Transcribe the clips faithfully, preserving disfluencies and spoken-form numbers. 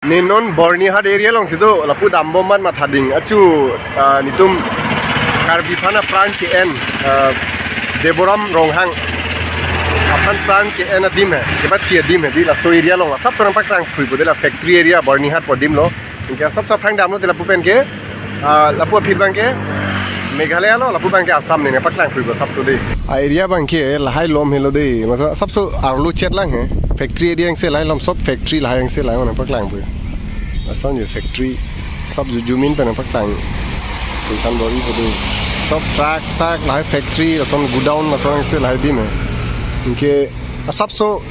Ne non Bornihat area alongsi do, lapu dambom amat mathading. Achu, ah, netum Karbi aphan apran ke-en, ah, Deboram Ronghang aphan pran ke-en adim he, kebachi adim he, di laso area along, asapso nangpaklang phruipo de, la factory area Bornihat pu adim lo. Anke asapso aphrang damlo de lapu pen ke, ah, lapu aphi abang ke Meghalaya lo, lapu abang ke Assam, ne nangpaklang phruipo asapso de. A area abang ke lahai lom helo de, matlab asapso arlo chet lang he. Factory area angse lahai lom, sob factory lahai angse lahai nangpaklang phruipo. Lason jo factory, sob jo zoom in pen nangpaklang phruithan bor-ipo de. Sob truck sak lahai factory, lason godown, lason angse lahai adim he. Anke asapso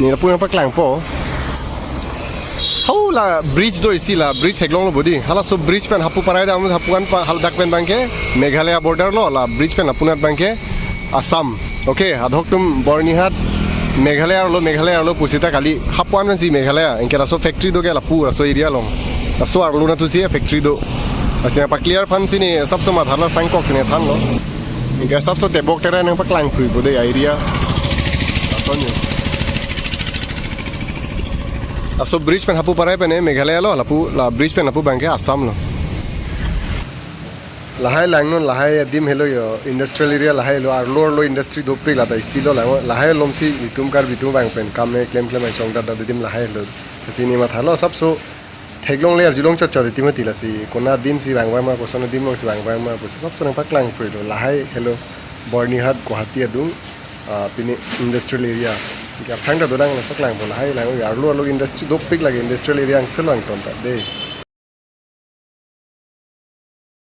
ne lapu nangpaklangpo. Hau la bridge do isi, la bridge theklonglo bodi. Halaso bridge pen hapu parai dam, hapu an pa hal dak pen abang ke Meghalaya border lo, la bridge pen lapunat abang ke Assam. Okay, adhok atum Bornihat Meghalaya arlo, Meghalaya arlo pusita kali, hapu an pensi Meghalaya. Anke laso factory do ke lapu, laso area along. Laso arlo nat-usi factory do. Lasi nangpaclear aphansi ne asapso mathalo, sangkok si ne thanlo. Anke asapso tebok terai nangpaklang phruipo de area. Lason jo. Laso bridge pen hapu parai pen Meghalaya lo, lapu la bridge pen lapu abang ke Assam lo. Lahai lang non, lahai adim helo jo, industrial area lahai lo, arlo arlo industry dopik, lata isi lo lang, lahai alomsi netum Karbi atum abang pen kam nangkeklem klem nangchongdat dat adim lahai lo. Lasi ne mathalo asapso theklongle arjulong chot chot itimati, lasi konat adim si vangvang ma, koson adim alongsi vangvang ma pusi asapso nangpaklang phruilo, lahai helo Bornihat Guwahati adung, ah, pini industrial area. Anke aphrang ta dolang nangpaklangpo, lahai lang arlo arlo industry dopik lake, industrial area angse lo angton ta de.